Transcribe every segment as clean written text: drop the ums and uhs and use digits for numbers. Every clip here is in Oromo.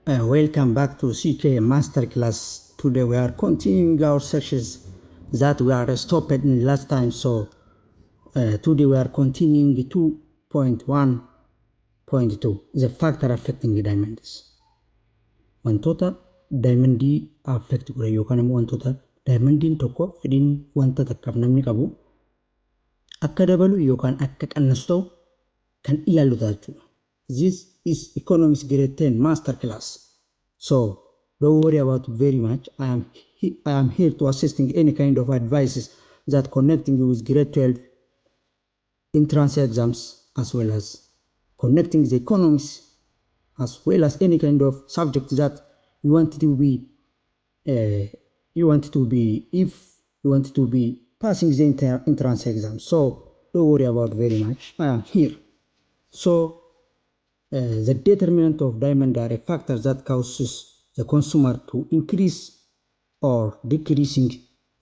Welcome back to CK Masterclass. Today we are continuing our sections that we are stopped in last time. So today we are continuing 2.1.2, the factor affecting demands. Wantoota demandii affect godhan yookaan immoo wantoota demandiin tokko, fedhiin wanta takkaaf namni qabu akka dabalu yookaan akka qannasu ta'u kan ilaallu ta'a jechuudha. This is Economics Grade 10 Master Class. So don't worry about very much. I am here to assisting any kind of advices that connecting you with grade 12 entrance exams, as well as connecting the economics, as well as any kind of subject that you want to be if you want to be passing the entrance exam. So don't worry about very much. I am here. So the determinant of demand are a factor that causes the consumer to increase or decreasing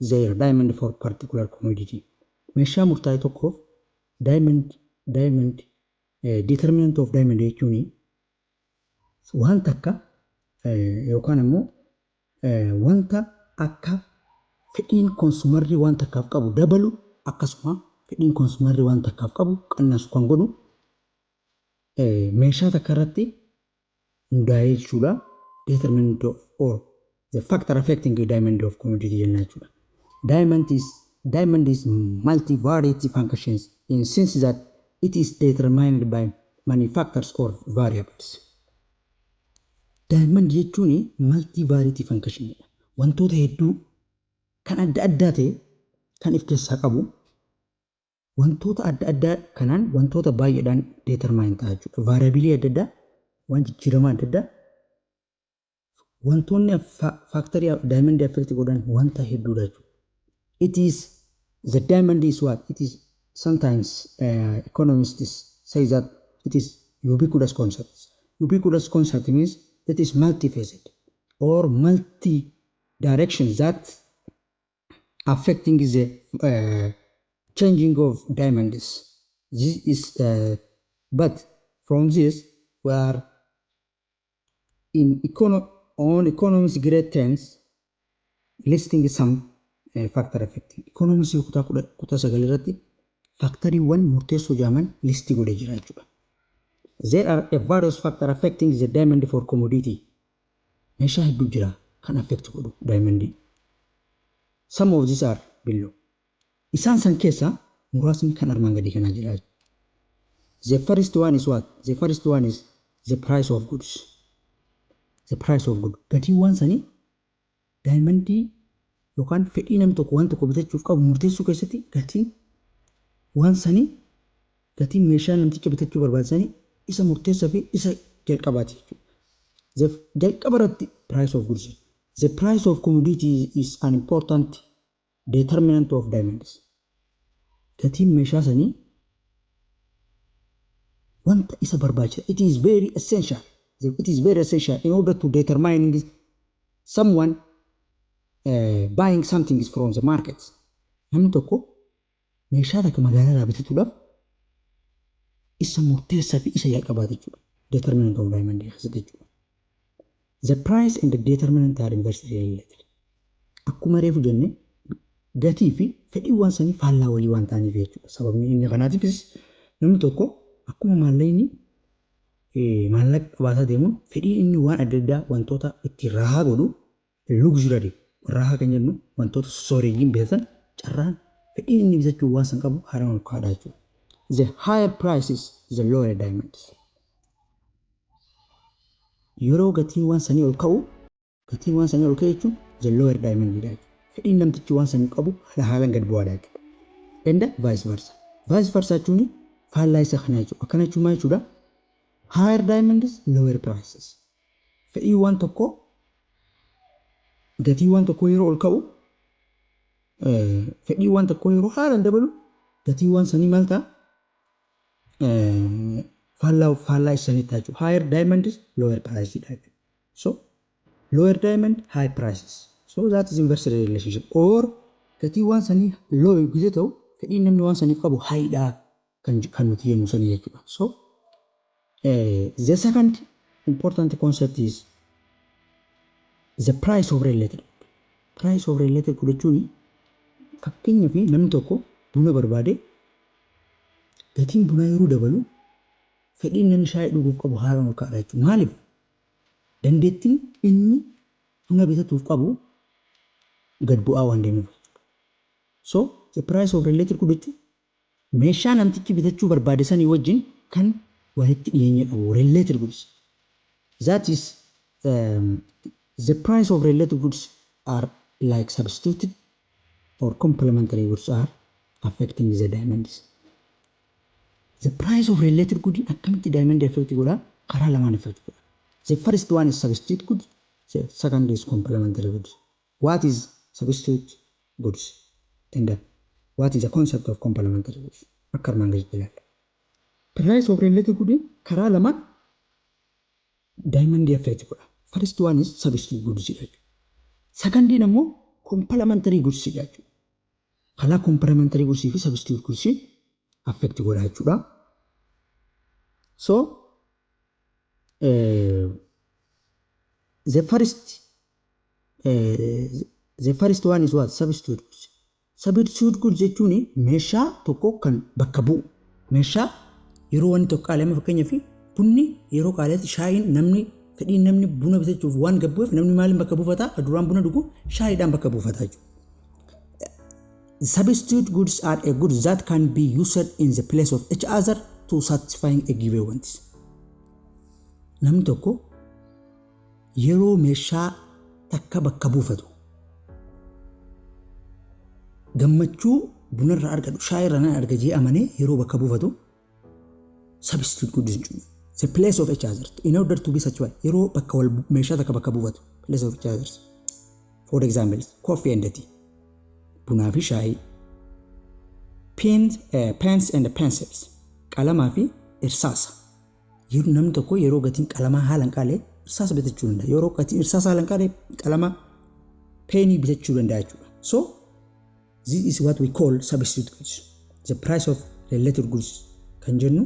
their demand for particular commodity. Meeshaa murtaa'e tokkoof demand, determinant of demand jechuun waan takka yookaan immoo wanta akka fedhiin consumerri waan takkaaf qabu dabalu, akkasuma fedhiin consumerri waan takkaaf qabu qannasu kan godhu meeshaa takka irratti hundaa'ee jechuudha. Determinant of or the factor affecting the demand of commodity jenna jechuudha. Demand is multivariate functions in sense that it is determined by many factors or variables. Demand jechuun multivariate function dha. Wantoota hedduu kan adda addaa ta'e kan of keessaa qabu, wantoota adda addaa kanaan, wantoota baay'eedhaan determine ta'a jechuudha. Variableii adda addaa, waan jijjiiramaa adda addaa, wantoonni factorii demandii affect godhan wanta hedduudha jechuudha. It is the demand is what? It is sometimes economists say that it is ubiquitous concept. Ubiquitous concept means it is multifaceted or multi directions that affecting the changing of demands. This is but from this we are in on economics grade 10 listing some factor affecting. Economics kutaa 19 irratti factoriiwwan murteessoo jedhaman listii godhee jira jechuudha. There are a various factor affecting the demand for commodity. Meeshaa hedduu jira kan affect godhu demandii. Some of these are below. Isaan san keessaa muraasni kan armaan gadii kanaa jira. The first one is what? The first one is the price of goods. The price of goods. Gatiin waan sanii demandii yookaan fedhii namni tokko waan tokko bitachuuf qabu murteessuu keessatti gatiin waan sanii, gatiin meeshaa namticha bitachuu barbaadisanii isa murteessaa fi isa jalqabaati jechuudha. Jalqaba irratti price of goods. The price of commodity is an important determinant of demands. Gatiin meeshaa sanii wanta isa barbaachisa. It is very essential. It is very essential in order to determine someone buying something from the market. Namni tokko meeshaa takka magaalaa irraa bitatuudhaaf isa murteessaa fi isa jalqabaati jechuudha. Determinant of demand keessatti jechuudha. The price and the determinant are inversely related. Akkuma reefu jenne, gatii fi fedhii waan sanii faallaa walii waan ta'aniif jechuudha. Sababni inni kanaatiifis namni tokko akkuma maallaqni maallaqa qabaataa deemuun fedhii inni waan adda addaa, wantoota ittiin raahaa godhu, luxury raahaa kan jennu, wantoota sooressuun bitatan, carraan fedhiin inni bitachuu waan san qabu haalaan ol ka'aadha jechuudha. The higher prices, the lower demands. Yeroo gatiin waan sanii ol ka'u, gatiin waan sanii ol ka'e jechuun the lower demand dha jechuudha. Fedhiin namtichi waan sanii qabu haalaan gad bu'aadha jechuudha. And vice versa. Vice versa jechuun faallaa isa kanaa jechuudha. Akkana jechuun maal jechuudha? Higher demands, lower prices. Fedhii waan tokkoo, gatii waan tokkoo yeroo ol ka'u, fedhii waan tokkoo yeroo haalaan dabalu, gatii waan sanii maal ta'a? Faallaa isanii ta'a jechuudha. Higher demands, lower prices dha jechuudha. So lower demand, high prices. So that is inverse relationship. Or gatii waan sanii low gisee ta'u, fedhiin namni waan saniif qabu high dha kan nuti jennu sanii jechuudha. So the second important concept is The price of related. Price of related good jechuun, fakkeenyaaf, namni tokko buna barbaade, gatiin bunaa yeroo dabalu fedhiin namni shaayii dhuguuf qabu haalaan ol ka'aadha jechuudha. Maaliif? Dandeettiin inni buna bitatuuf qabu gad bu'aa waan deemuuf. So the price of related good jechuun meeshaa namtichi bitachuu barbaade sanii wajjin kan walitti dhiyeenya qabu, related goods. That is the price of related goods are like substituted or complementary goods are affecting the demands. The price of related good akkamitti demand affect godha? Karaa lamaan affect godha. The first one is substitute goods. The second is complementary goods. What is substitute goods? And what is the concept of complementary goods? Akka armaan gaditti ilaalla. Price of related good karaa lamaan demand affect godha. First one is substitute goods jechuudha. Secondiin ammoo complementary goods jechuudha. Karaa complementary goods fi substitute goods affect godha jechuudha. So the first one is what? Substitute goods. Substitute goods jechuun meeshaa tokko kan bakka bu'u. Meeshaa yeroo wanni tokko qaala'ame, fakkeenyaaf bunni yeroo qaalaatti, shaayiin namni fedhiin namni buna bitachuuf waan gad bu'eef, namni maaliin bakka buufataa? Duraan buna dhugu shaayiidhaan bakka buufataa jechuudha. Substitute goods are a goods that can be used in the place of each other to satisfying a given want. Namni tokko yeroo meeshaa takka bakka buufatu, gammachuu bunarraa argadhu shaayirraa nan arga jee amanee yeroo bakka buufatu, substitute goods jechuudha. The place of each other in order to be such way, yeroo bakka wal meeshaa takka bakka buufatu, place of each other. For example, coffee and tea, bunaa fi shaayii, pens and pencils, qalamaa fi irsaasa. Yeroo namni tokko yeroo gatiin qalamaa haalaan qaalee irsaasa bitachuu danda'a. Yeroo gatiin irsaasa haalaan qaalee qalama peenii bitachuu danda'a jechuudha. So this is what we call substitute goods. The price of related goods kan jennu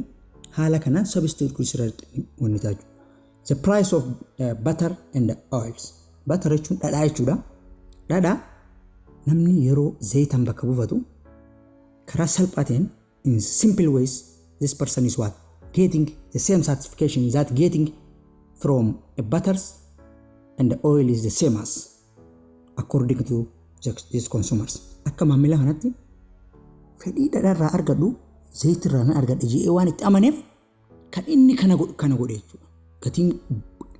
haala kanaan substitute goods irratti wanni ta'a jechuudha. The price of butter and oils. Butter jechuun dhadhaa jechuudha. Dhadhaa namni yeroo zayitaan bakka buufatu, karaa salphaa ta'een, in simple ways, this person is what? Getting the same satisfaction that getting from a butters and the oil is the same as according to these consumers. Akka maamila kanatti fedhii dhadhaarraa argadhu zayitirraa nan argadha jedhee waan itti amaneef kan inni kana godhe jechuudha. Gatiin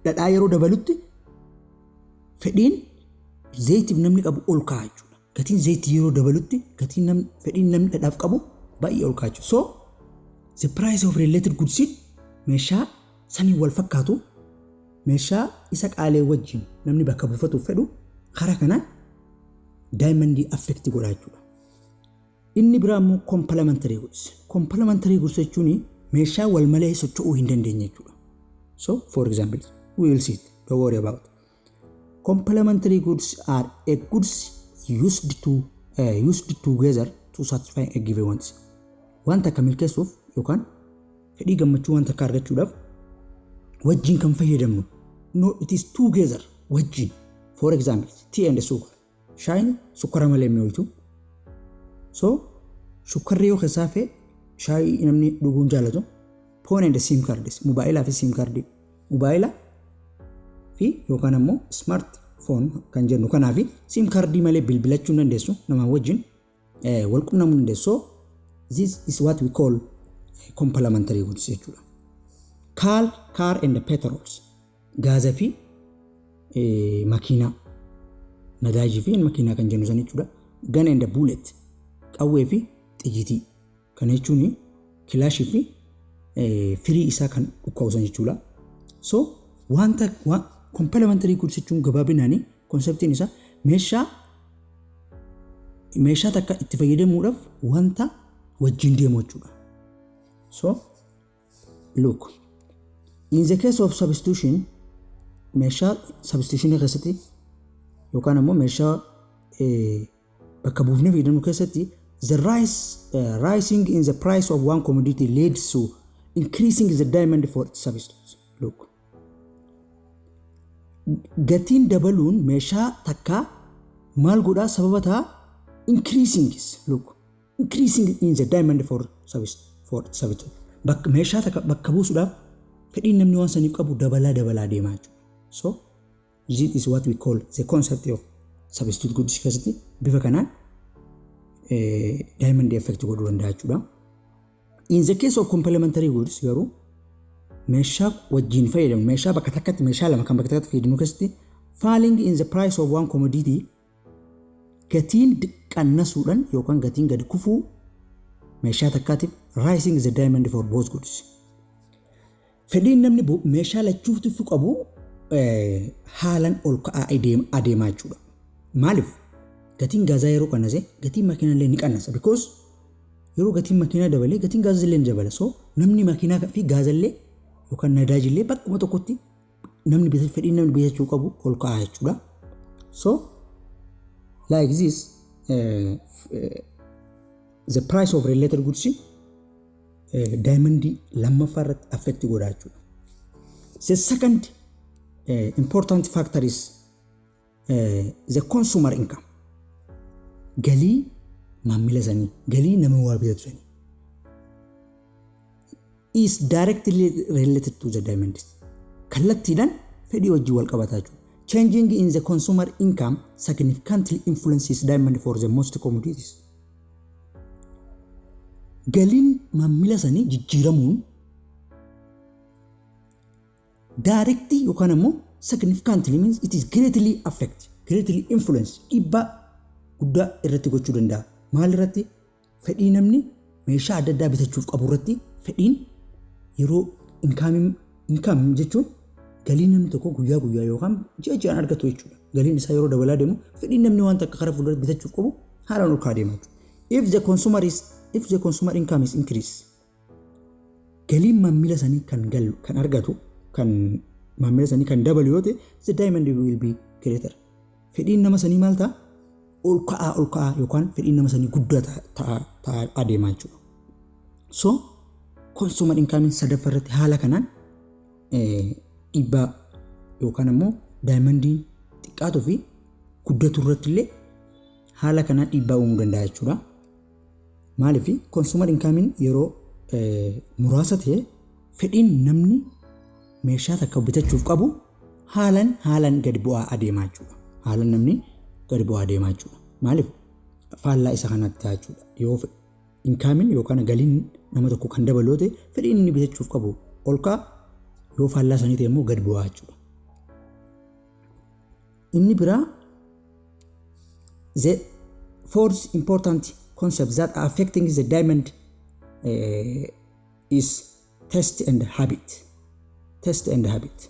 dhadhaa yeroo dabalutti fedhiin zayitiif namni qabu ol ka'a jechuudha. Gatiin zayitii yeroo dabalutti gatiin namni fedhiin namni dhadhaaf qabu baay'ee ol ka'a jechuudha. So the price of related goods meeshaa sanii wal fakkaatu, meeshaa isa qaalee wajjin namni bakka buufatuuf fedhu, karaa kanaan demandii affect godha jechuudha. Inni biraa immoo complementary goods. Complementary goods jechuun meeshaa wal malee socho'uu hin dandeenye jechuudha. So for example, we will see it. Don't worry about it. Complementary goods are a goods used together to satisfy a given want. Wanta akka milkeessuuf yookaan fedhii gammachuu wanta akka argachuudhaaf wajjin kan fayyadamnu. No, it is together, wajjin. For example, tea and sugar. Shaayiin sukkara malee mi'ooytu. So sukkarri yoo keessaa fe'e shaayii namni dhuguun jaalatu. Phone and sim cards, mobaayilaa fi sim cardii. Mobaayila fi yookaan ammoo smart phone kan jennu kanaa fi sim cardii malee bilbilachuu hin dandeessu, namaa wajjin wal qunnamuu hin dandeessu. So this is what we call complementary goods jechuudha. Car and petrols, gaaza fi makiinaa, nadaajii fi makiinaa kan jennu san jechuudha. Gun and bullet, qawwee fi xiyyitii. Kana jechuun kilaashii fi firii isaa kan dhukkaasan jechuudha. So wanta complementary goods jechuun gabaabinaan conceptiin isaa meeshaa takka itti fayyadamuudhaaf wanta wajjin deemu jechuudha. So look, in the case of substitution, meeshaa substitution keessatti yookaan ammoo meeshaa bakka buufnee fayyadamnu keessatti, the rising in the price of one commodity leads to increasing the demand for its substitutes. Look, Gatiin dabaluun meeshaa takkaa maal godhaa sababa ta'a? Increasing, look, increasing in the demand for substitute. Bakka meeshaa takka bakka buusuudhaaf fedhiin namni waan saniif qabu dabalaa dabalaa deemaa jechuudha. So this is what we call the concept of substitute goods keessatti bifa kanaan demand effect godhuu danda'a jechuudha. In the case of complementary goods garuu, meeshaa wajjin fayyadamu, meeshaa bakka takkatti, meeshaa lama kan bakka takkatti fayyadamu keessatti, falling in the price of one commodity, gatiin qannasuudhaan yookaan gatiin gadi kufuu meeshaa takkaatiif, rising the demand for both goods. Fedhiin namni meeshaa lachuutu qabu haalan ol ka'aa adeemaa jechuudha. Maaliif? Gatiin gaazaa yeroo qannase gatiin makiinaa illee ni qannasa. Because yeroo gatiin makiinaa dabalee gatiin gaazaa illee ni dabala. So namni makiinaa fi gaaza illee yookaan nadaajii illee bakkuma tokkotti namni fedhiin namni bitachuu qabu ol ka'aa jechuudha. So like this, the price of related goods demandii lammaffaa irratti affect godha jechuudha. The second important factor is the consumer income. Galii maamila sanii, galii nama waa bitatu sanii is directly related to the demand. Kallattiidhaan fedhii wajjin wal qabataa jechuudha. Changing in the consumer income significantly influences demand for the most commodities. Galiin maamila sanii jijjiiramuun directly yookaan ammoo significantly means it is greatly affect, greatly influence, dhiibbaa guddaa irratti gochuu danda'a. Maal irratti? Fedhii namni meeshaa adda addaa bitachuuf qabu irratti. Fedhiin yeroo income jechuun galii namni tokko guyyaa guyyaa yookaan ji'a ji'aan argatu jechuudha. Galiin isaa yeroo dabalaa deemu fedhiin namni waan takka karaa fuulduratti bitachuuf qabu haalaan ol ka'aa deema jechuudha. If the consumer income is increase, galiin maamila sanii kan galu, kan argatu, kan maamila sanii kan dabalu yoo ta'e, the demand will be greater. Fedhiin nama sanii maal ta'a? Ol ka'aa, ol ka'aa yookaan fedhiin nama sanii guddaa ta'aa adeemaa jechuudha. So consumer income sadaffaa irratti haala kanaan dhiibbaa yookaan ammoo demandiin xiqqaatuu fi guddatu irratti illee haala kanaan dhiibbaa uumuu danda'a jechuudha. Maaliif? Consumer income yeroo muraasa ta'e fedhiin namni meeshaa takka bitachuuf qabu haalan haalan gadi bu'aa adeemaa jechuudha. Haalan namni gadi bu'aa adeemaa jechuudha. Maaliif? Faallaa isa kanatti ta'a jechuudha. Yoo incomeiin yookaan galiin nama tokko kan dabalu yoo ta'e fedhiin inni bitachuuf qabu ol ka'a, yoo faallaa sanii ta'e immoo gadi bu'aa jechuudha. Inni biraa, the fourth important concept that are affecting the demand is taste and habit. Taste and habit.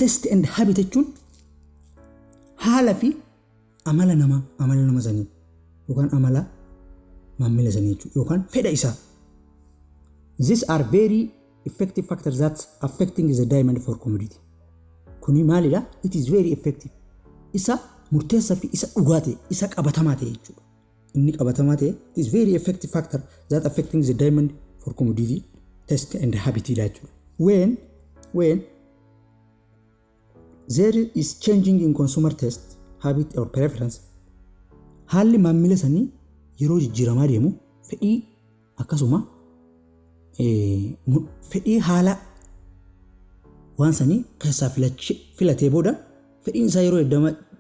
Taste and habit jechuun haala fi amala namaa, amala nama sanii yookaan amala maamila sanii jechuudha yookaan fedha isaa. These are very effective factors that affecting the demand for commodity. Kuni maalidha? It is very effective. Isa murteessaa fi isa dhugaa ta'e, isa qabatamaa ta'e jechuudha. Inni qabatamaa ta'e, it is very effective factor that affecting the demand for commodity, taste and habit jechuudha. When there is changing in consumer taste, habit or preference, haalli maamila sanii yeroo jijjiiramaa deemu, fedhii akkasuma fedhii haala waan sanii keessaa filatee booda fedhiin isaa yeroo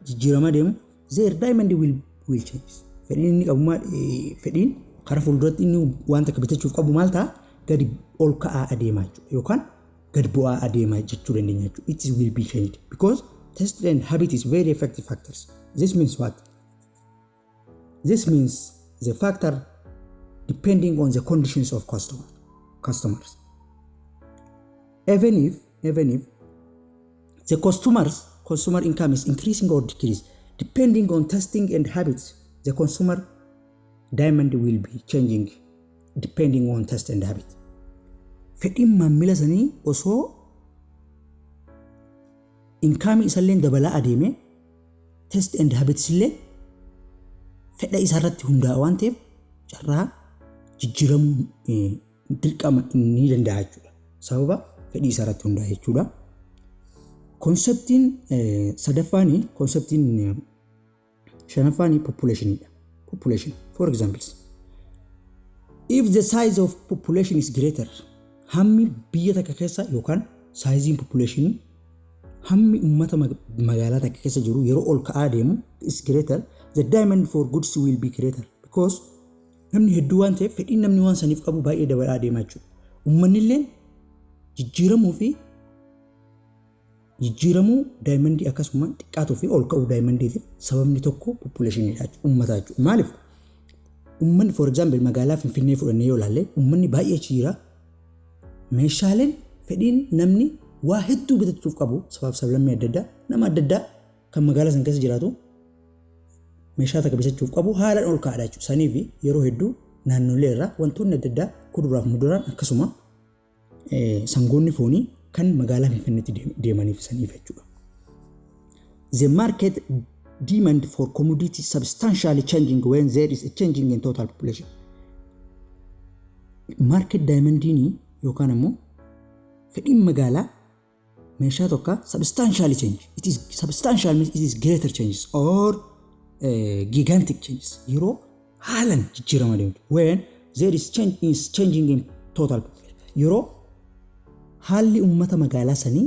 jijjiiramaa deemu, their demand will change. Fedhiin inni qabu maal? Fedhiin karaa fuulduratti inni waan takka bitachuuf qabu maal ta'a? Gadi ol ka'aa adeemaa jechuudha yookaan gadi bu'aa adeemaa jechuu dandeenya jechuudha. It will be changed because taste and habit is very effective factors. This means what? This means the factor depending on the conditions of customers. Even if the consumer income is increasing or decrease, depending on tasting and habits, the consumer demand will be changing depending on taste and habit. Fedhiin maamila sanii osoo incomeii isallee dabalaa adeeme, taste and habits illee fedha isaarratti hundaa'a waan ta'eef carraa jijjiiramuu dirqama ni danda'a jechuudha. Sababa fedhii isaarratti hundaa'a jechuudha. Conceptiin sadaffaanii, conceptiin shanaffaanii populationiidha. Population, for examples. If the size of population is greater, hammi biyya takka keessa yookaan sizeiin population, hammi uummata magaalaa takka keessa jiru yeroo ol ka'aa deemu is greater, the demand for goods will be greater, because namni hedduu waan ta'eef fedhiin namni waan saniif qabu baay'ee dabalaa deemaa jechuudha. Uummanni illee jijjiiramuu fi jijjiiramuu demandii akkasuma xiqqaatuu fi ol ka'uu demandiitiif sababni tokko populationiidha, uummataa jechuudha. Maaliif? Uummanni, for example, magaalaa Finfinnee fudhannee yoo ilaalle, uummanni baay'ee achi jira. Meeshaaleen fedhiin namni waa hedduu bitachuuf qabu, sabaaf sablammii adda addaa, nama adda addaa kan magaalaa sana keessa jiraatu meeshaa takka bitachuuf qabu haalaan ol ka'aadha jechuudha. Sanii fi yeroo hedduu naannolee irraa wantoonni adda addaa, kuduraaf muduraan, akkasuma sangoonni foonii kan magaalaa Finfinneetti deemaniif saniif jechuudha. The market demand for commodity substantially changing when there is a changing in total population. Market demandiin yookaan immoo fedhiin magaalaa meeshaa tokko substantially change. It is substantial means it is greater changes or gigantic changes. Yeroo haalan jijjiirama deemtu. When there is change is changing in total population. Yeroo haalli uummata magaalaa sanii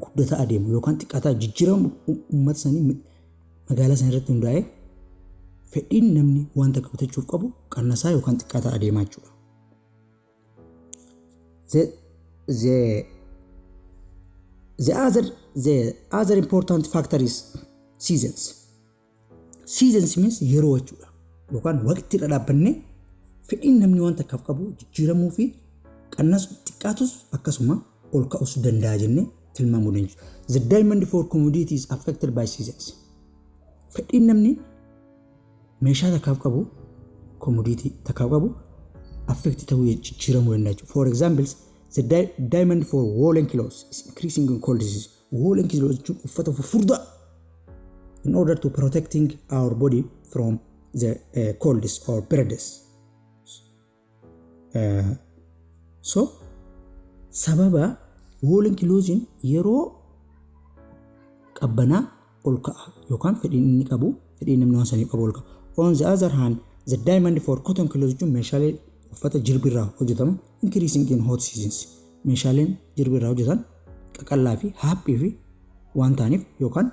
guddataa adeemu yookaan xiqqaataa, jijjiirama uummata sanii magaalaa sana irratti hundaa'ee fedhiin namni wanta bitachuuf qabu qannasaa yookaan xiqqaataa adeemaa jechuudha. The other important factor is seasons. Seasons means yeroo jechuudha. Yookaan waqtii irra dhaabbannee fedhiin namni wanta akkaaf qabu jijjiiramuu fi qannasu, xiqqaatus, akkasuma ol ka'us danda'a jennee tilmaamuu dandeenya. The demand for commodity is affected by seasons. Fedhiin namni meeshaa takkaaf qabu, commodity takkaaf qabu, affect ta'uu, jijjiiramuu danda'a jechuudha. For example, the demand for woolen clothes is increasing in cold season. Woolen clothes jechuun uffata fufurdaa in order to protecting our body from the colds or periods. So sababa woolen clothing yeroo qabbanaa ol ka'a yookaan fedhiin inni qabu, fedhiin namni waan saniif qabu ol ka'a. On the other hand, the demand for cotton clothes jechuun meeshaalee uffata jirbirraa hojjetamu increasing in hot seasons. Meeshaaleen jirbirraa hojjetan qaqallaa fi haaphii fi waan ta'aniif yookaan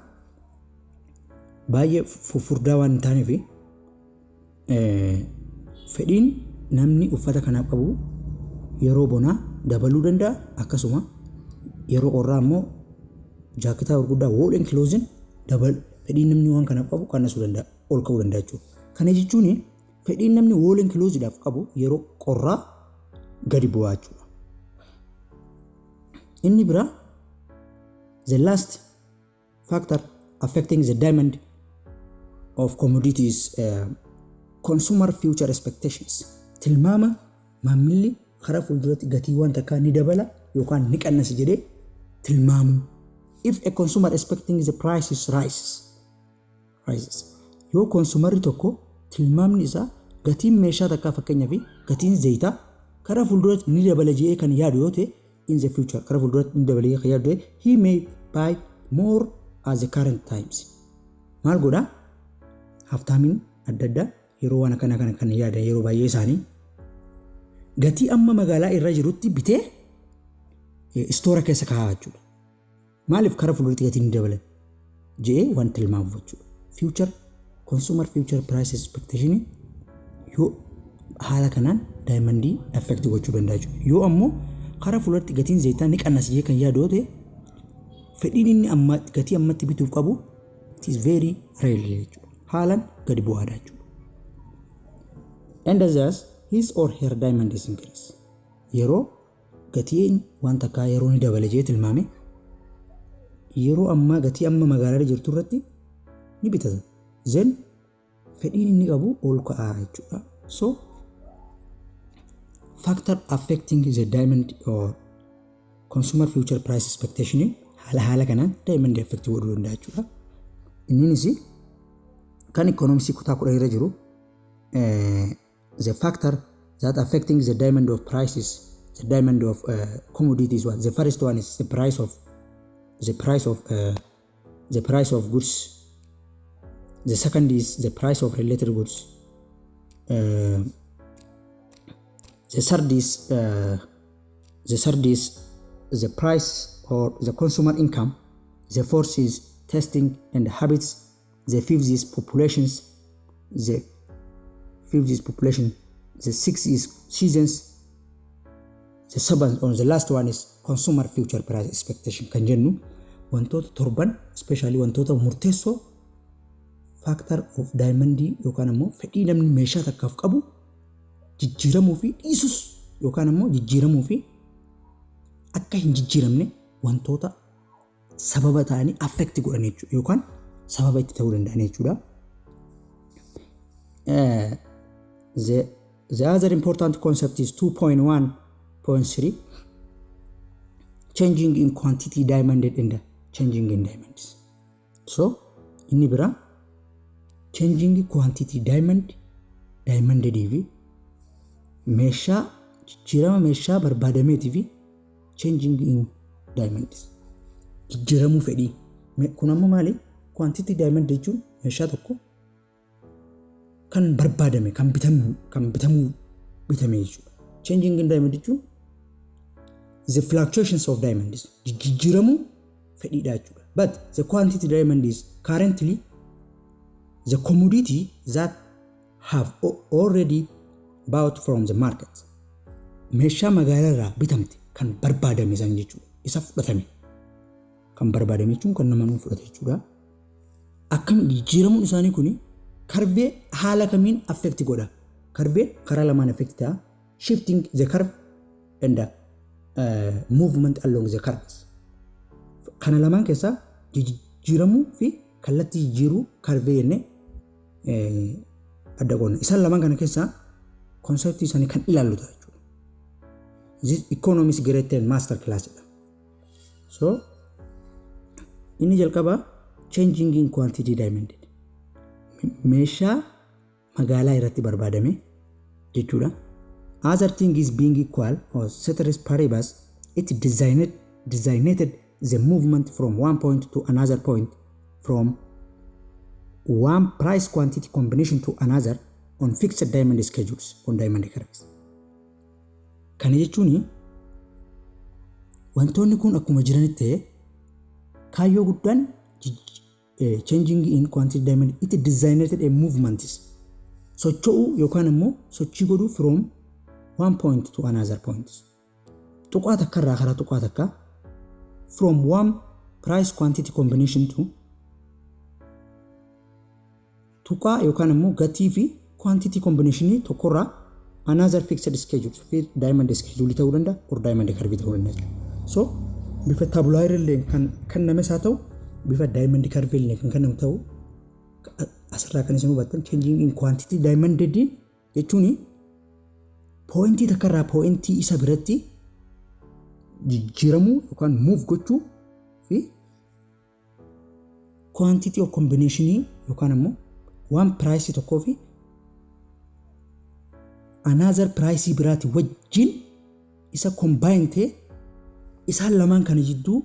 baay'ee fufurdaa waan hin taaneef, fedhiin namni uffata kanaaf qabu yeroo bonaa dabaluu danda'a. Akkasuma yeroo qorraa immoo jaaketaa gurguddaa, woolen clothing dabal, fedhiin namni waan kanaaf qabu qannasuu danda'a, ol ka'uu danda'a jechuudha. Kana jechuun fedhiin namni woolen clothidhaaf qabu yeroo qorraa gadi bu'aa jechuudha. Inni biraa, the last factor affecting the demand of commodities, consumer future expectations. Tilmaama maamilli karaa fuulduratti gatii waan takkaa ni dabala yookaan ni qannasa jedhee tilmaamu. If a consumer expecting the prices rises, yoo consumerri tokko tilmaamni isaa gatiin meeshaa takkaa, fakkeenyaaf gatiin zayitaa karaa fuulduratti ni dabala jedhee kan yaadu yoo ta'e, in the future karaa fuulduratti ni dabala jedhee kan yaadu ta'e, he may buy more at the current times. Maal godhaa? Haftaamiin adda addaa yeroo waan akkana kana kan yaadan yeroo baay'ee isaanii gatii amma magaalaa irra jirutti bitee store keessa kaa'aa jechuudha. Maaliif? Karaa fuulduratti gatiin ni dabala jedhee waan tilmaamu jechuudha. Future consumer future price expectation yoo haala kanaan demandii affect gochuu danda'a jechuudha. Yoo ammoo karaa fuulduratti gatiin zayitaa ni qannasa jedhee kan yaadu yoo ta'e, fedhiin inni amma gatii ammatti bituuf qabu it is very rare jechuudha. Haalaan gadi bu'aadha jechuudha. And thus his or her demand is increase. Yeroo gatiin waan takkaa yeroo ni dabala jedhee tilmaame, yeroo ammaa gatii amma magaalaa jirtu irratti ni bitata. Then fedhiin inni qabu ol ka'aa jechuudha. So factor affecting the demand or consumer future price expectation haala kanaan demand affect godhuu danda'a jechuudha. Inninis kan economicsii kutaa 10 irra jiru, the factor that affecting the demand of prices, the demand of commodities one. The first one is the price of the price of the price of goods. The second is the price of related goods. The third is the price or the consumer income. The fourth is tastes and habits. The fifth is populations. The fifth is population. The sixth is seasons. The seventh or the last one is consumer future price expectation kan jennu wantoota torban, especially wantoota murteessoo factor of demandii yookaan immoo fedhii namni meeshaa takkaaf qabu jijjiiramuu fi dhiisus yookaan immoo jijjiiramuu fi akka hin jijjiiramne wantoota sababa ta'anii affect godhan jechuudha yookaan sababa itti ta'uu danda'an jechuudha. The other important concept is 2.1.3, changing in quantity demanded and changing in demands. So inni biraa changing quantity demanded fi meeshaa jijjiirama meeshaa barbaadameetii fi changing in demands, jijjiiramuu fedhii. Kun ammoo maali? Quantity demand jechuun meeshaa tokko kan barbaadame, kan bitamuu bitame jechuudha. Changing in demand jechuun the fluctuations of demand, jijjiiramuu fedhiidha jechuudha. But the quantity demand is currently the commodity that have already bought from the market. Meeshaa magaalaa irraa bitamte kan barbaadame san jechuudha. Isa fudhatame. Kan barbaadame jechuun kan namoonni fudhate jechuudha. Akkam jijjiiramuun isaanii kuni curvee haala kamiin affect godha? Curveen karaa lamaan affect ta'a. Shifting the curve and the movement along the curves. Kana lamaan keessaa jijjiiramuu fi kallattii jijjiiruu curvee jennee adda qoonna. Isaan lamaan kana keessaa conceptii isaanii kan ilaallu ta'a jechuudha. This economics grade 10 master class dha. So inni jalqabaa changing in quantity demanded. Meeshaa magaalaa irratti barbaadame jechuudha. Other thing is being equal or ceteris paribus, it designated the movement from one point to another point, from one price quantity combination to another on fixed demand schedules on demand curves. Kana jechuun wantoonni kun akkuma jiranitti ta'e, kaayyoo guddaan changing in quantity demand, it designated a movement, socho'uu yookaan immoo sochii godhuu, from one point to another point, tuqaa takka irraa karaa tuqaa takka, from one price quantity combination to tuqaa yookaan immoo gatii fi quantity combinationii tokkorraa another fixed schedule fi demand schedule ta'uu danda'a or demand curve ta'uu danda'a. So bifa tabular illee kan kennames haa ta'u, bifa demand curve illee kan kennamu ta'u, asirraa kan isin hubattan changing in quantity demanded jechuun pointii takkarraa pointii isa biratti jijjiiramuu yookaan move gochuu fi quantity of combinationii yookaan immoo one price tokkoo fi another price biraati wajjin isa combine ta'e, isaan lamaan kana jidduu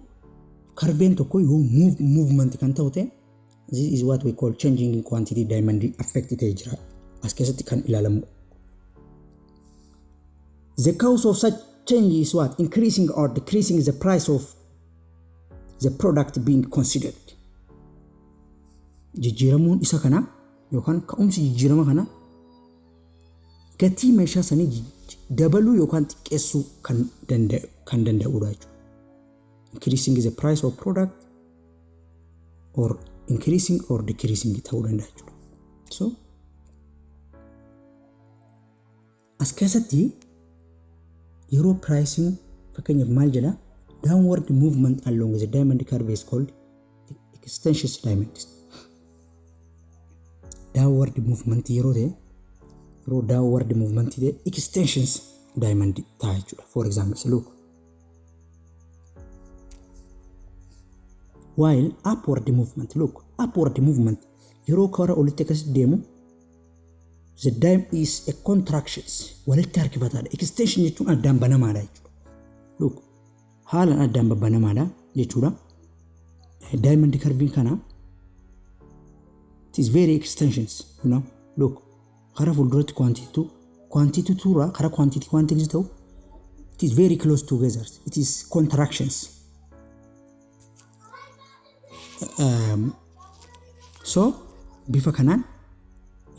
curveen tokko yoo movement kan ta'u ta'e, this is what we call changing in quantity demand affect ta'e jira as keessatti kan ilaalamu. The cause of such change is what? Increasing or decreasing the price of the product being considered. Jijjiiramuun isa kana yookaan ka'umsi jijjiirama kana gatii meeshaa sanii dabaluu yookaan xiqqeessuu kan danda'udha jechuudha. Increasing the price of product or increasing or decreasing ta'uu danda'a jechuudha. So as keessatti yeroo pricing, fakkeenyaaf maal jedha? Downward movement along the demand curve is called extension demand. Downward movement yeroo ta'e, yeroo downward movement ta'e, extensions demand ta'a jechuudha. For example, look, while upward movement, look, upward movement yeroo kara olitti akkas deemu, the demand is a contractions, walitti harkifataadha. Extension jechuun addaan banamaadha jechuudha. Look, haalaan addaan babbanamaadha jechuudha. Demand curve kana it is very extensions. Look, karaa fuulduratti quantity 2, quantity 2 irraa karaa quantity 1 ta'u, it is very close together. It is contractions. So bifa kanaan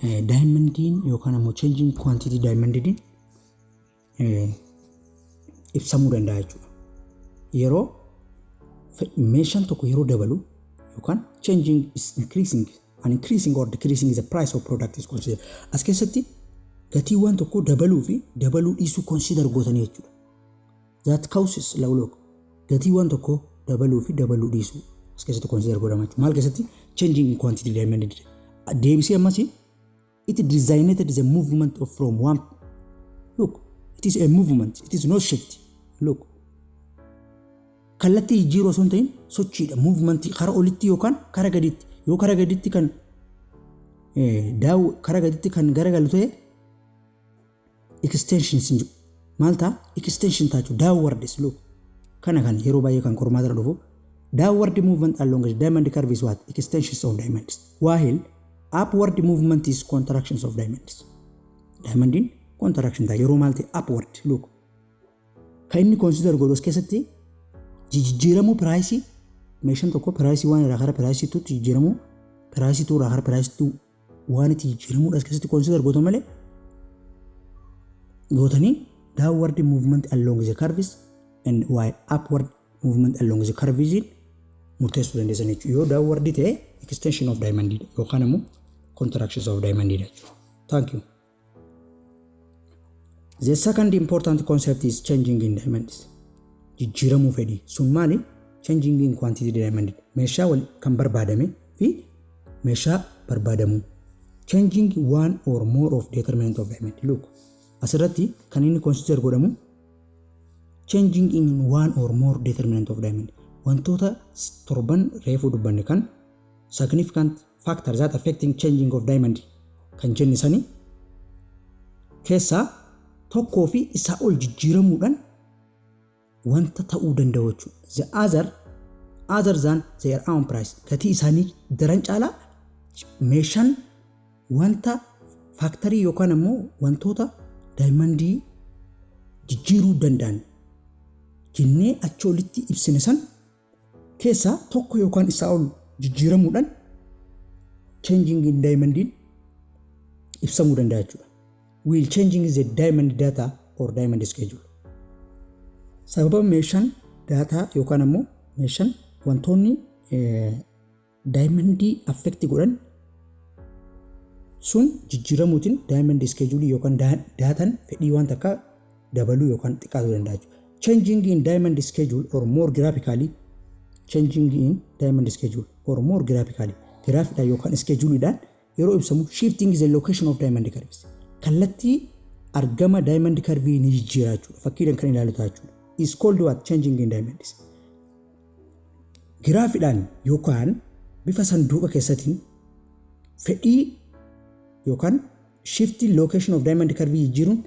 demandiin yookaan ammoo changing quantity demandiin ibsamuu danda'a jechuudha. Yeroo meeshaan tokko yeroo dabalu yookaan changing is increasing and increasing or decreasing the price of product is considered. As keessatti gatiiwwan tokko dabaluu fi dabaluu dhiisuu consider gootanii jechuudha. That causes, look, gatiiwwan tokko dabaluu fi dabaluu dhiisuu as keessatti consider godhama jechuudha. Maal keessatti? Changing in quantity demanded. Deebisee ammas it designated the movement of from one, look, it is a movement, it is not shift. Look, kallattii jijjiiruu osoo hin ta'in sochiidha, movement karaa olitti yookaan karaa gaditti. Yoo karaa gaditti kan daawu, karaa gaditti kan garagalu ta'e, extensions hin jiru. Maal ta'a? Extension ta'a jechuudha. Downwards, look, kana kan yeroo baay'ee kan qormaata irra dhufu, downward movement along the demand curve is what? Extensions of demands, while upward movement is contractions of demands. Demandiin contraction ta'a yeroo maal ta'e? Upward. Look, kan inni consider godhu as keessatti jijjiiramuu priceii meeshaan tokko, priceii waan irraa kara priceii twotti jijjiiramuu, priceii two irraa kara priceii two waan itti jijjiiramuudha as keessatti consider gootu malee gootanii downward movement along the curves and while upward movement along the curves murteessuu dandeessan jechuudha. Yoo downward ta'e extension of demand yookaan immoo contractions of demand jechuudha. Thank you. The second important concept is changing in demands. Jijjiiramuu fedhii. Sun maali? Changing in quantity demanded. Meeshaa kan barbaadame fi meeshaa barbaadamu. Changing one or more of determinant of demand. Look, asirratti kan inni consider godhamu changing in one or more determinant of demand. Wantoota torban reefuu dubbanne kan significant factor that affecting changing of demand kan jenne sani keessaa tokkoo fi isaa ol jijjiiramuudhaan wanta ta'uu danda'u jechuudha. The other than their own price, gatii isaanii daran caalaa meeshaan wanta factorii yookaan ammoo wantoota demandii jijjiiruu danda'an jennee achi olitti ibsine san keessaa tokko yookaan isaa ol jijjiiramuudhaan changing in demandiin ibsamuu danda'a jechuudha. Will changing the demand data or demand schedule. Sababa meeshaan data yookaan ammoo meeshaan wantoonni demandii affect godhan sun jijjiiramuutiin demand schedule yookaan dataan fedhii waan takkaa dabaluu yookaan xiqqaatuu danda'a jechuudha. Changing in demand schedule or more graphically, changing in demand schedule or more graphically, graphiidhaan yookaan scheduleidhaan yeroo ibsamu, shifting the location of demand curves, kallattii argama demand curve ni jijjiira jechuudha. Fakkiidhaan kan ilaalu ta'a jechuudha. Is called what? Changing in demands. Graphiidhaan yookaan bifa sanduuqa keessatiin fedhii yookaan shifting location of demand curve jijjiiruun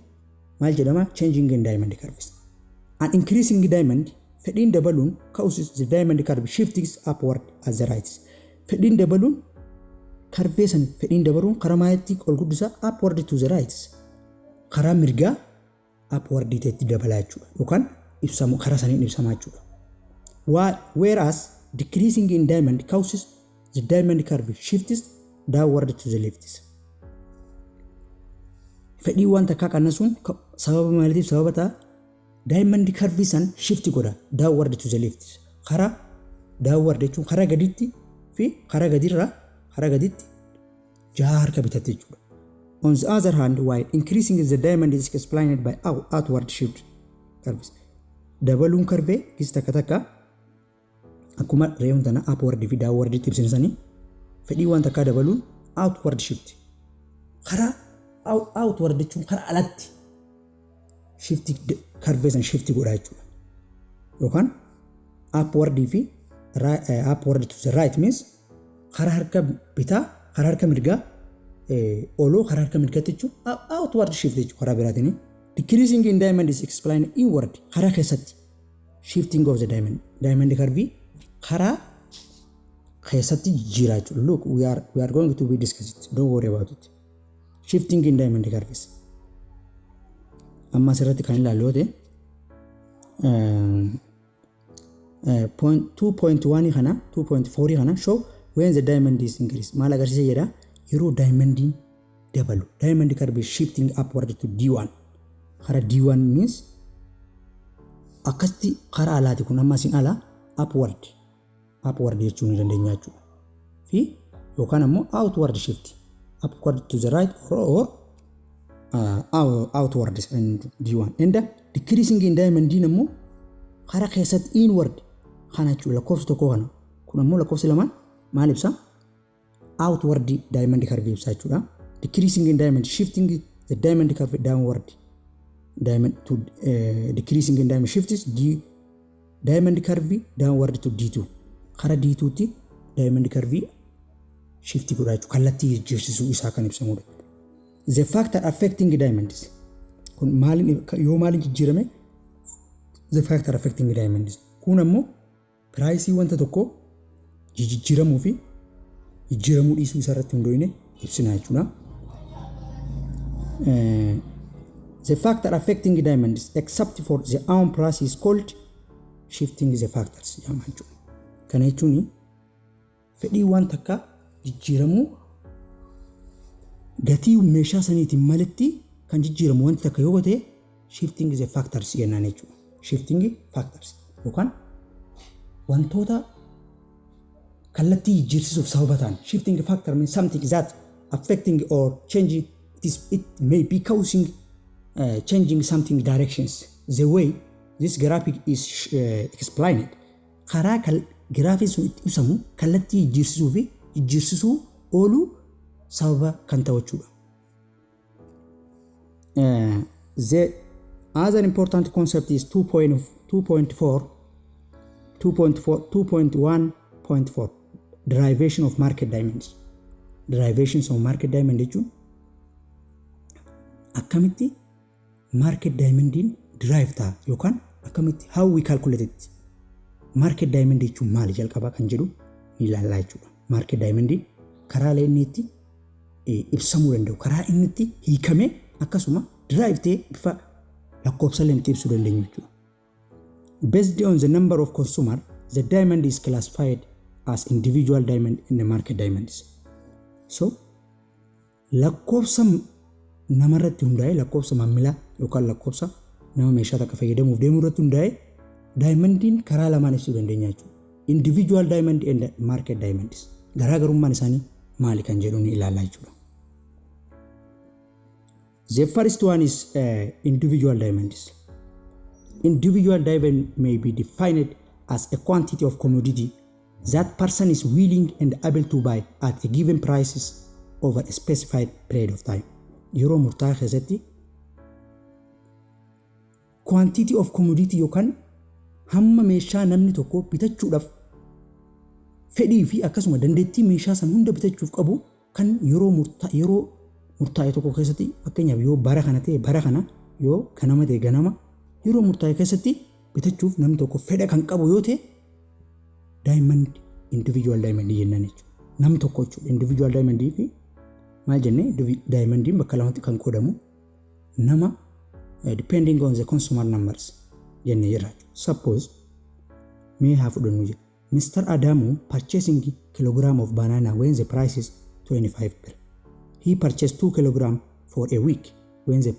maal jedhama? Changing in demand curves. An increasing demand, fedhiin dabaluun, causes the demand curve shifting upward at the right. Fedhiin dabaluun curvee san, fedhiin dabaluun karaa maalitti ol guddisa? Upward to the right. Karaa mirgaa upward ta'etti dabalaa jechuudha yookaan ibsamu karaa saniin ibsamaa jechuudha. Whereas decreasing in demand causes the demand curve shifts downward to the left. Fedhii waan takkaa qannasuun sababa maaliitiif sababa ta'a? Demand curve san shift godha downward to the left. Karaa downward jechuun karaa gaditti fi karaa gadirraa karaa gaditti jaha harka bitatte jechuudha. On the other hand, while increasing the demand is explained by outward shift curves. Dabaluun curvee gis takka takka akkuma reefuun tana upward fi downward ibsinsanii fedhii waan takkaa dabaluun outward shift, karaa outward jechuun karaa alatti shift curvee san shift godhaa jechuudha. Yookaan upward fi upward to the right means karaa harka bitaa, karaa harka mirgaa oloo karaa harka mirgaatti jechuun outward shift jechuudha karaa biraatiin. Decreasing in demand is explained inward, karaa keessatti shifting of the demand. Demand curve karaa Keessatti jijjiiraa jechuudha. Look, we are going to be discuss it. Don't worry about it. Shifting in demand curves. Amma asirratti kan ilaallu yoo ta'e, point 2.1 kana, 2.4 kana show when the demand is increase. Maal agarsiisa jedha? Yeroo demandiin dabalu, demand curve is shifting upward to D1. Kara D1 means akkasitti karaa alaati kun. Amma asiin ala upward jechuu ni dandeenya jechuudha. Fi yookaan ammoo outward shift, upward to the right or outward in D1, and decreasing in demand ammoo karaa keessatti, inward kana jechuudha. Lakkoofsa tokko kana kun ammoo lakkoofsi lamaan maal ibsa? Outward demand curve ibsa jechuudha. Decreasing in demand, shifting the demand curve downward, demand to decreasing in demand shifts the demand curve downward to D2. Karaa D2 tti demand curve shift godha jechuudha. Kallattii jijjiirsisuu isaa kan ibsamudha. The factor affecting demands kun maaliin, yoo maaliin jijjiirame? The factor affecting demands kun ammoo priceii wanta tokko jijjiiramuu fi jijjiiramuu dhiisuu isaa irratti hundoofne ibsina jechuudha. The factor affecting demands except for the own price is called shifting the factors jedhama jechuudha. Kana jechuun fedhii waan takka jijjiiramuu gatii meeshaa saniitiin malitti kan jijjiiramu wanti takka yoo ta'e, shifting the factors jennaan jechuudha. Shifting factors yookaan wantoota kallattii jijjiirsisuuf sababa ta'an. Shifting factor means something that affecting or changing it may be causing changing something directions. The way this graphic is explained, karaa giraafiin sun itti ibsamu kallattii jijjiirsisuu fi jijjiirsisuu ooluu sababa kan ta'u jechuudha. The other important concept is 2.4, 2.4, 2.1.4, derivation of market demands. Derivations of market demand jechuun akkamitti market demandiin derive ta'a yookaan akkamitti, how we calculate it. Market demand jechuun maali jalqabaa kan jedhu ni ilaallaa jechuudha. Market demandiin karaalee inni itti ibsamuu danda'u, karaa inni itti hiikamee akkasuma derive ta'ee bifa lakkoofsa itti ibsuu dandeenyu jechuudha. Based on the number of consumer, the demand is classified as individual demand and the market demands. So, lakkoofsa namarratti hundaa'ee, lakkoofsa maamilaa yookaan lakkoofsa nama meeshaa takka fayyadamuuf deemuu irratti hundaa'ee, demandiin karaa lamaan ibsuu dandeenya jechuudha. Individual demand and market demands. Garaagarummaan isaanii maali kan jedhu ni ilaallaa jechuudha. The first one is individual demands. Individual demand may be defined as a quantity of commodity that person is willing and able to buy at a given prices over a specified period of time. Yeroo murtaa'aa keessatti quantity of commodity yookaan hamma meeshaa namni tokko bitachuudhaaf fedhii fi akkasuma dandeettii meeshaa san hunda bitachuuf qabu kan yeroo murtaa'e tokko keessatti, fakkeenyaaf yoo bara kana ta'e bara kana, yoo ganama ta'e ganama, yeroo murtaa'e keessatti bitachuuf namni tokko fedha kan qabu yoo ta'e, demand, individual demand jennaan jechuudha. Namni tokko jechuudha. Individual demand fi maal jennee? Demandiin bakka lamatti kan qoodamu nama depending on the consumer numbers jennee jirra jechuudha. Suppose mee haa fudhannu jedha. Mr. Adamu purchasing kilogram of banana when the price is 25 birr. He purchased 2 kilogram for a week when the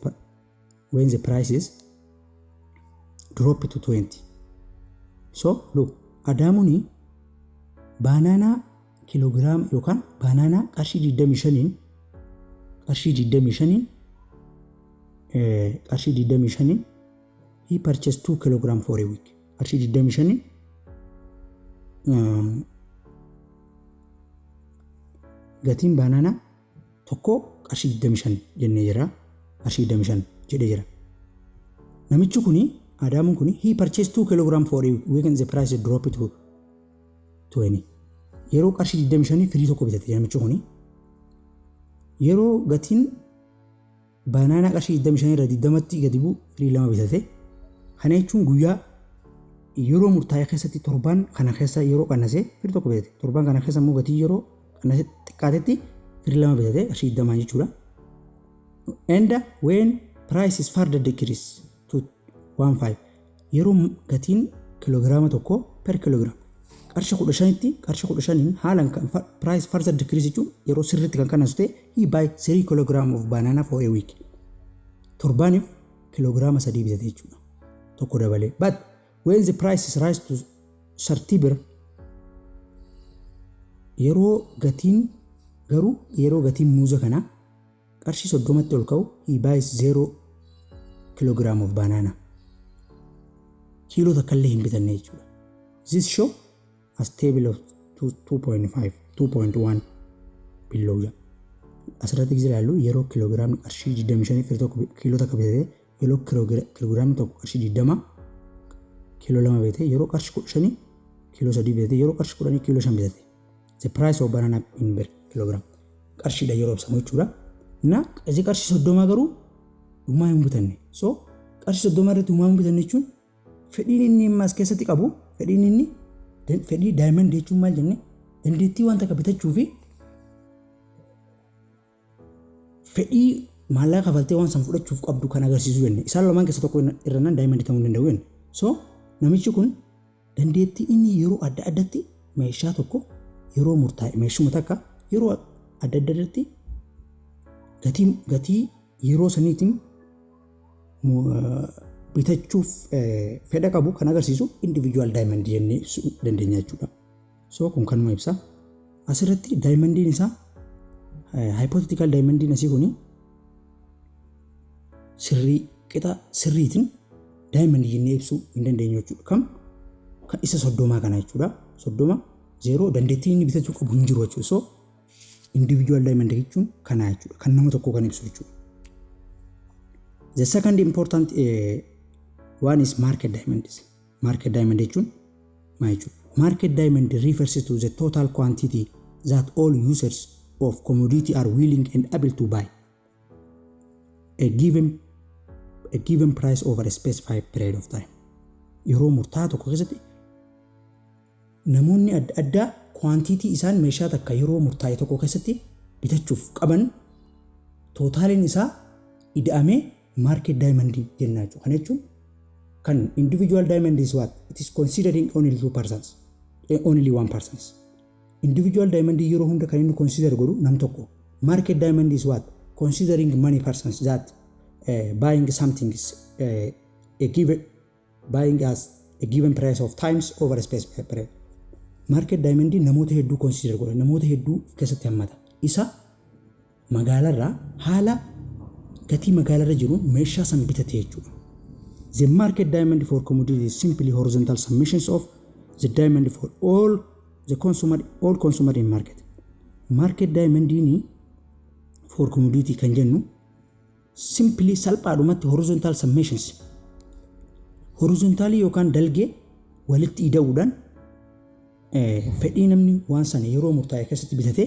price is drop to 20. So look, Adamuuni banana kiloogiraama yookaan banana qarshii 25n, qarshii 25n, qarshii 25n he purchased 2 kilogram for a week. Qarshii 25n gatiin banana tokko qarshii 25 jennee jira. Qarshii 25 jedhee jira. Namichi kuni, Adaamuun kuni, he purchased 2 kilogram for a week when the price drop to 20. Yeroo qarshii 25 firii tokko bitate namichi kuni, yeroo gatiin banana qarshii 25 irra 20tti gadi bu'u firii lama bitate. Kana jechuun guyyaa Yeroo murtaa'e keessatti, torbaan kana keessa yeroo qannasee firii tokko bitate, torbaan kana keessa immoo gatii yeroo qannasee xiqqaatetti firii lama bitate, qarshii 20 jechuudha. And when price is further decrease to 15, yeroo gatiin kiloogiraama tokko per kilogram qarshii 15tti, qarshii 15n haalaan kan price further decrease jechuun yeroo sirriitti kan qannasu ta'e, he buy 3 kilogram of banana for a week. Torbaaniif kiloogiraama 3 bitate jechuudha. Tokko dabalee. But when the price is rise to 30 birr, yeroo gatiin garuu yeroo gatiin muuza kanaa qarshii 30tti ol ka'u, he buys 0 kilogram of banana. Kiiloo takka illee hin bitanne jechuudha. This show as table of 2.5 2.1 below jedha. Asirratti gizee ilaallu, yeroo kiloogiraamni qarshii 25 firii tokko kiiloo takka bitate, yeroo kiloogiraamni tokko qarshii 20 kiiloo lama bitate, yeroo qarshii 15 kiiloo 3 bitate, yeroo qarshii 10 kiiloo 5 bitate. The price of banana in per kilogram qarshiidha yeroo ibsamu jechuudha. Na isii qarshii 30 garuu dhumaa hin bitanne. So qarshii 30 irratti dhumaa hin bitanne jechuun fedhiin inni ammas keessatti qabu, fedhiin inni fedhii demand jechuun maal jenne? Dandeettii waan takka bitachuu fi fedhii maallaqa kafaltee waan san fudhachuuf qabdu kan agarsiisu jenne. Isaan lamaan keessa tokko irrannaan demand ta'uu hin danda'u jenne. So namichi kun dandeettii inni yeroo adda addatti meeshaa tokko yeroo murtaa'e, meeshuma takka yeroo adda addaatti gatii yeroo saniitiin bitachuuf fedha qabu kan agarsiisu individual demand jennee ibsuu dandeenya jechuudha. So kun kanuma ibsa. Asirratti demandiin isaa, hypothetical demandiin asii kuni, sirrii qixa sirriitiin demand jennee ibsuu hin dandeenyu jechuudha. Kam kan isa 30 kana jechuudha. 30 zero dandeettii inni bitachuu qabu hin jiru jechuudha. So individual demand jechuun kana jechuudha. Kan nama tokko kan ibsu jechuudha. The second important one is market demand. Market demand jechuun maal jechuudha? Market demand refers to the total quantity that all users of commodity are willing and able to buy a given price over a specified period of time. Yeroo murtaa'aa tokko keessatti namoonni adda addaa quantity isaan meeshaa takka yeroo murtaa'e tokko keessatti bitachuuf qaban totaliin isaa ida'amee market demand jenna jechuudha. Kana jechuun kan individual demand is what? It is considering only two persons, only one persons. Individual demand yeroo hunda kan inni consider godhu nam tokko. Market demand is what? Considering many persons that buying something is a given buying as a given price of times over a specified period. Market demand namoota hedduu consider godha, namoota hedduu of keessatti hammata. Isa magaalarraa haala gatii magaalarra jiru meeshaa san bitate jechuudha. The market demand for commodity is simply horizontal summations of the demand for all consumer in market. Market demandiin for commodity kan jennu simply, salphaadhumatti, horizontal summations, horizontalii yookaan dalgee walitti ida'uudhaan fedhii namni waan sana yeroo murtaa'e keessatti bitate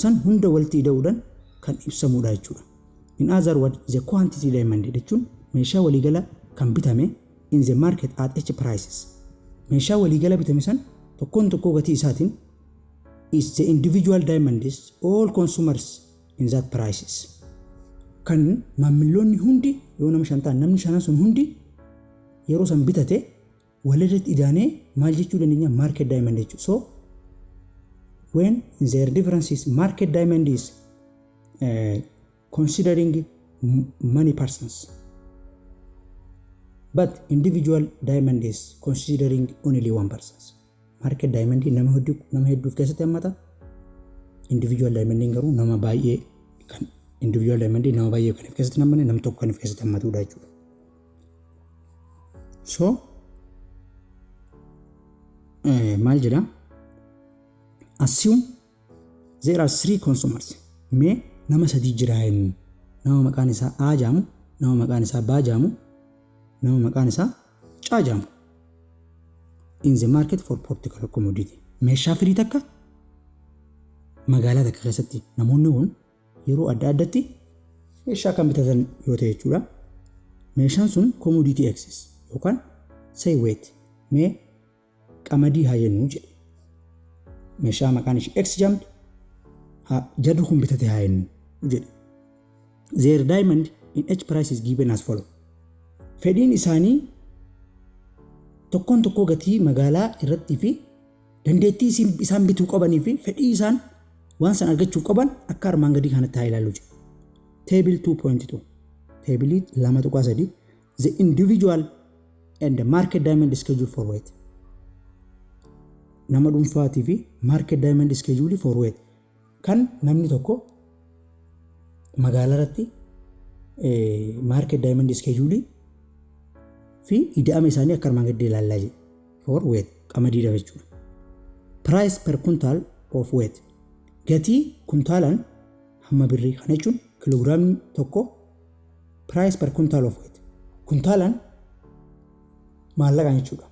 san hunda walitti ida'uudhaan kan ibsamudha jechuudha. In other words, the quantity demand jechuun meeshaa waliigala kan bitame in the market at each prices. Meeshaa waliigala bitame san tokkoon tokkoo gatii isaatiin is the individual demand is all consumers in that prices. Kan maamilloonni hundi yoo nama shan ta'an, namni shanan sun hundi yeroo san bitate walirratti idaanee maal jechuu dandeenya? Market demand jechuudha. So when their difference is market demand is considering many persons, but individual demand is considering only one person. Market demand nama hedduu of keessatti hammata. Individual demand garuu nama baay'ee kan individual demand nama baay'ee kan of keessatti hammanne, nama tokko kan of keessatti hammatudha jechuudha. So maal jedha? Assume there are three consumers. Mee nama sadii jira jennu. Nama maqaan isaa A jaamu, nama maqaan isaa B jaamu, nama maqaan isaa C jaamu. In the market for particular commodity. Meeshaa firii takka magaalaa takka keessatti namoonni kun yeroo adda addatti meeshaa kan bitatan yoo ta'e jechuudha. Meeshaan sun commodity X yookaan say wheat. Mee qamadii haa jennu jedhe. Meeshaa maqaan ishee X jedhamtu haa jarri kun bitate haa jennu jedhe. Their demand in each price is given as follow. Fedhiin isaanii tokkoon tokkoo gatii magaalaa irrattii fi dandeettii isaan bituu qabanii fi fedhii isaan waan san argachuuf qaban akka armaan gadii kanatti haa ilaallu jedhe. Table 2.2, Table 2.3, The individual and the market demand schedule for wheat. Nama dhuunfaatii fi market demand schedule for wheat kan namni tokko magaalaa irratti market demand schedule fi ida'ama isaanii akka armaan gadii ilaallaa jedhe. For wheat, qamadiidha jechuudha. Price per quintal of wheat, gatii kuntaalaan hamma birrii kana jechuun kiloogiraamni tokko, price per quintal of wheat kuntaalaan maallaqaan jechuudha.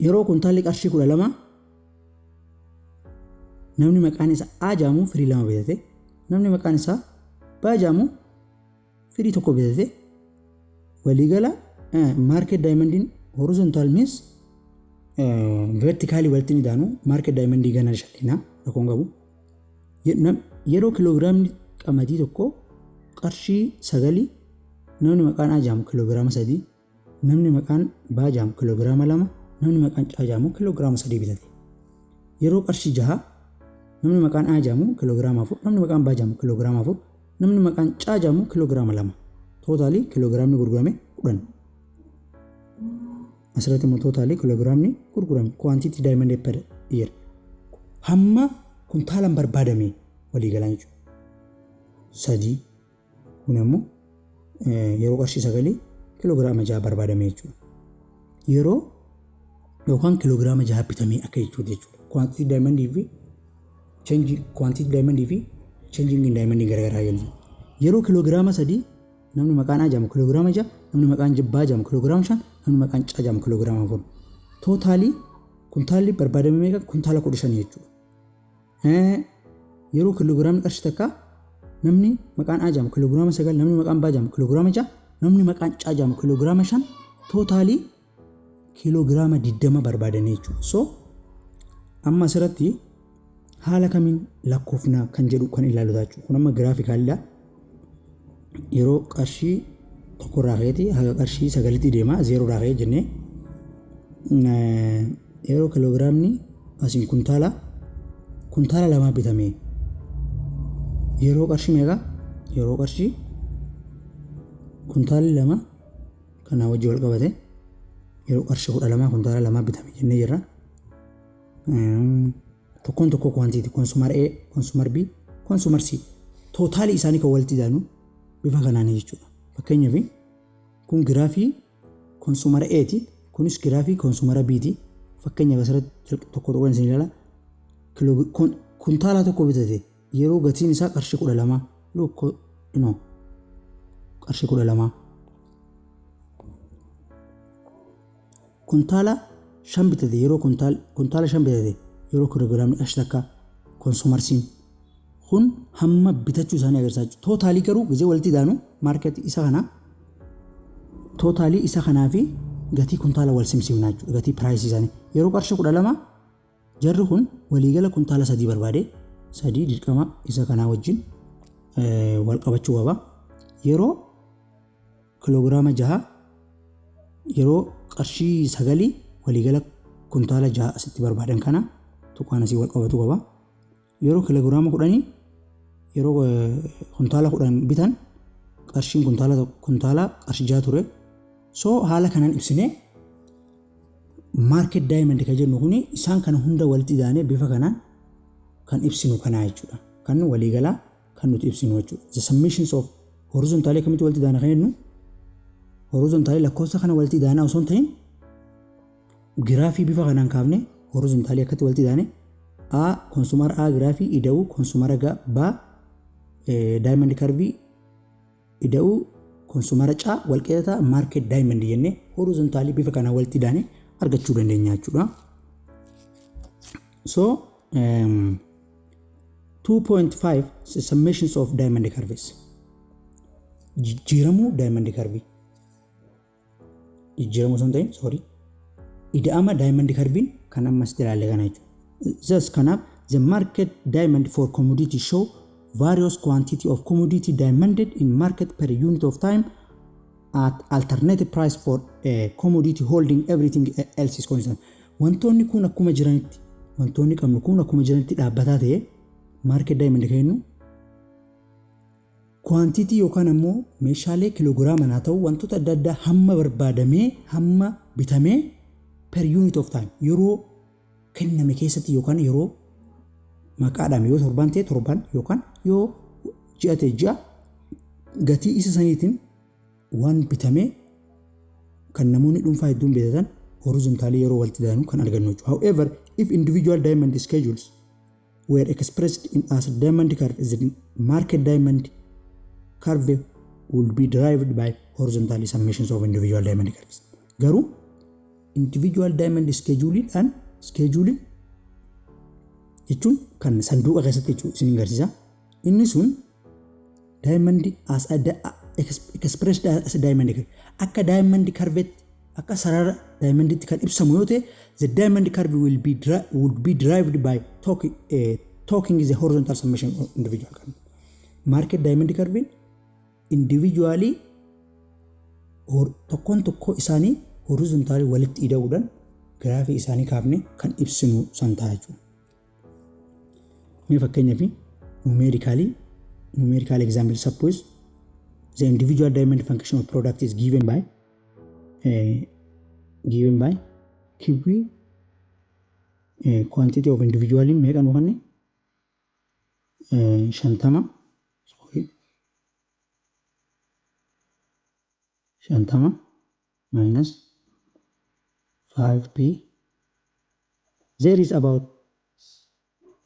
Yeroo kuntaalli qarshii 12, namni maqaan isaa A jedhamu firii lama bitate, namni maqaan isaa B jedhamu firii tokko bitate, waliigala market demandiin horizontal means vertically walitti ni daanu, market demandii gana shalleenaa rakkoon qabu. Yeroo kiloogiraamni qamadii tokko qarshii 9, namni maqaan A jedhamu kiloogiraama 3, namni maqaan B jedhamu kiloogiraama 2, namni maqaan C jedhamu kiloogiraama 3 bitate. Yeroo qarshii 6, namni maqaan A jedhamu kiloogiraama 4, namni maqaan B jedhamu kiloogiraama 4, namni maqaan C jedhamu kiloogiraama 2. Total kiloogiraamni gurgurame 10. Asirratti immoo total kiloogiraamni gurgurame, quantity demand per year, hamma kuntaalaan barbaadame waliigalaan jechuudha. Sadii kun immoo yeroo qarshii 9 kiloogiraama 6 barbaadame jechuudha. Yeroo yookaan kiloogiraama 6 bitamee akka jechuudha jechuudha. Quantity demandii fi change, quantity demandii fi changing in demandii garaagaraa jenna. Yeroo kiloogiraama 3, namni maqaan A jedhamu kiloogiraama 6, namni maqaan B jedhamu kiloogiraama 5, namni maqaan C jedhamu kiloogiraama 4. Total kuntaalli barbaadame meeqa? Kuntaala 15 jechuudha. Yeroo kiloogiraamni qarshii 1, namni maqaan A jedhamu kiloogiraama 9, namni maqaan B jedhamu kiloogiraama 6, namni maqaan C jedhamu kiloogiraama 5, total kiloogiraama 20 barbaadanii jechuudha. So amma asirratti haala kamiin lakkoofna kan jedhu kan ilaalu jechuudha. Kun amma graphicalidha. Yeroo qarshii 1rraa ka'eeti haga qarshii 9tti deema, zeeroodhaa ka'ee jennee, yeroo kiloogiraamni asiin kuntaala 2 bitame, yeroo qarshii meeqa, yeroo qarshii kuntaalli 2 kanaa wajji wal qabate, yeroo qarshii 12 kuntaala 2 bitame jennee jirra. Tokkoon tokko quantity consumer A, consumer B, consumer C total isaanii kan walitti idaanu bifa kanaanii jechuudha. Fakkeenyaaf kun giraafii consumer A'ti, kunis giraafii consumer B'ti. Fakkeenyaaf asirratti tokko tokko isin ilaala. Kuntaala 1 bitate yeroo gatiin isaa qarshii 12, no, qarshii 12. Kuntaala 5 bitate, yeroo kuntaala 5 bitate, yeroo kiloogiraamni qarshii 1, consumer C'n kun hamma bitachuu isaanii agarsiisa jechuudha. Total garuu gizee walitti idaanu market isa kana, total isa kanaa fi gatii kuntaala wal simsiifnaa jechuudha. Gatii price isaanii. Yeroo qarshii 12 jarri kun waliigala kuntaala 3 barbaade, 3 dirqama isa kanaa wajjin wal qabachuu qaba. Yeroo kiloogiraama 6, yeroo qarshii 9, waliigala kuntaala 6 asitti barbaadan kana tuqaan asii wal qabatu qaba. Yeroo kiloogiraama 10, yeroo kuntaala 10 bitan, qarshiin kuntaala qarshii 6 ture. So haala kanaan ibsinee market demand kan jennu kuni isaan kana hunda walitti idaanee bifa kanaan kan ibsinu kanaa jechuudha. Kan waliigalaa kan nuti ibsinu jechuudha. The summations of horizontally akkamitti walitti idaana kan jennu, horizontally lakkoofsa kana walitti idaanaa osoo hin ta'in, giraafii bifa kanaan kaafne horizontally akkatti walitti idaane, A consumer A giraafii ida'uu consumer B demand curve ida'uu consumer C walqixa market demand jennee horizontally bifa kanaan walitti idaane argachuu dandeenya jechuudha. So 2.5, summations of demand curves, jijjiiramuu demand curve, jijjiiramuu osoo hin ta'in, sorry, Ida'ama demand curvein kan ammas ilaalle kana jechuudha. Thus, kanaaf, the market demand for commodity show various quantity of commodity demanded in market per unit of time at alternative price for a commodity, holding everything else is constant. Wantoonni kun akkuma jiranitti, wantoonni qabnu kun akkuma jiranitti dhaabbataa ta'e, market demand kan jennu quantity yookaan ammoo meeshaalee kiloogiraamaan haa ta'u, wantoota adda addaa hamma barbaadamee, hamma bitamee, per unit of time yeroo kenname keessatti, yookaan yeroo maqaadhaan yoo torban ta'e torban, yookaan yoo ji'a ta'e ji'a, gatii isa saniitiin waan bitamee kan namoonni dhuunfaa hedduun bitatan horizontally yeroo walitti daanu kan argannu jechuudha. However, if individual demand schedules were expressed in as demand curve, the market demand curve would be derived by horizontally summations of individual demand curves. Garuu individual demand scheduleidhaan, scheduling jechuun kan sanduuqa keessatti jechuudha, isin agarsiisa. Inni sun demand as a expressed as demand curve, akka demand curvetti, akka sarara demanditti kan ibsamu yoo ta'e, the demand curve will be would be derived by talking the horizontal summation of individual curve. Market demand curve individually tokkoon tokkoo isaanii horizontally walitti ida'uudhaan giraafii isaanii kaafne kan ibsinu san ta'a jechuudha. Mee fakkeenyaaf numerical example: suppose the individual demand function of product is given by Q, quantity of individual meeqa nu kenne? 50, sorry, 50 minus 5p. There is about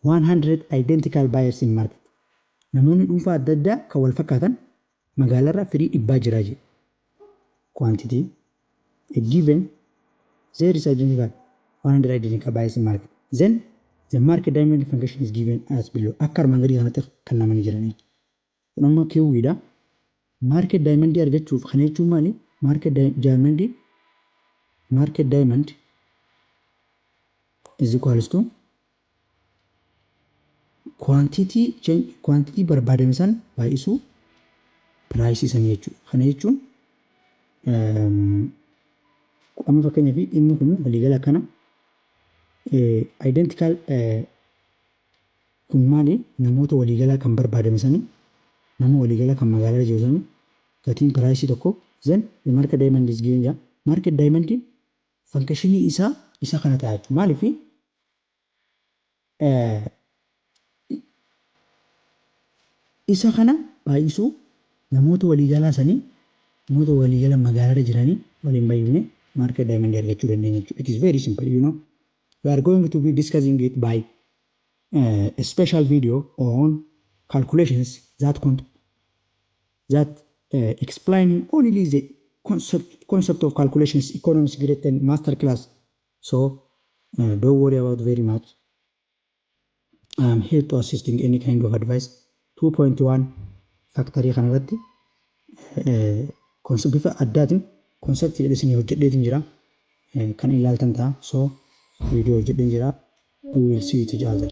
100 identical buyers in market. Namoonni dhuunfaa adda addaa kan wal fakkaatan magaalarra firii 100 jira jedhe. Quantity a given, there is identical 100 identical buyers in market, then the market demand function is given as below. Akka armaan gadii kanatti kan namani jiranii. Kun amma Q dha. Market demand argachuuf, kana jechuun maali? Market demand is equals to quantity change, quantity barbaadame san baay'isuu price sanii jechuudha. Kana jechuun amma fakkeenyaaf inni kun waliigala akkana identical kun maali? Namoota waliigalaa kan barbaadame sanii, nama waliigalaa kan magaalaa jiru sanii, gatiin price tokko. Then the market demand is given. Market demand function isaa isa kana ta'a jechuudha. Maaliif? Isa kana baay'isuu namoota waliigalaa sanii, namoota waliigala magaalaa jiranii waliin baay'ifne market demand argachuu dandeenya jechuudha. It is very simple. We are going to be discussing it by a special video on calculations that explaining only the concept of calculations, economics grade 10 master class. So don't worry about very much. I am here to assisting any kind of advice. 2.1 factorii kanarratti bifa addaatiin concept jedhe isinii hojjedheetiin jira. Kan ilaaltan ta'a. So video hojjedheen jira. We will see it each other.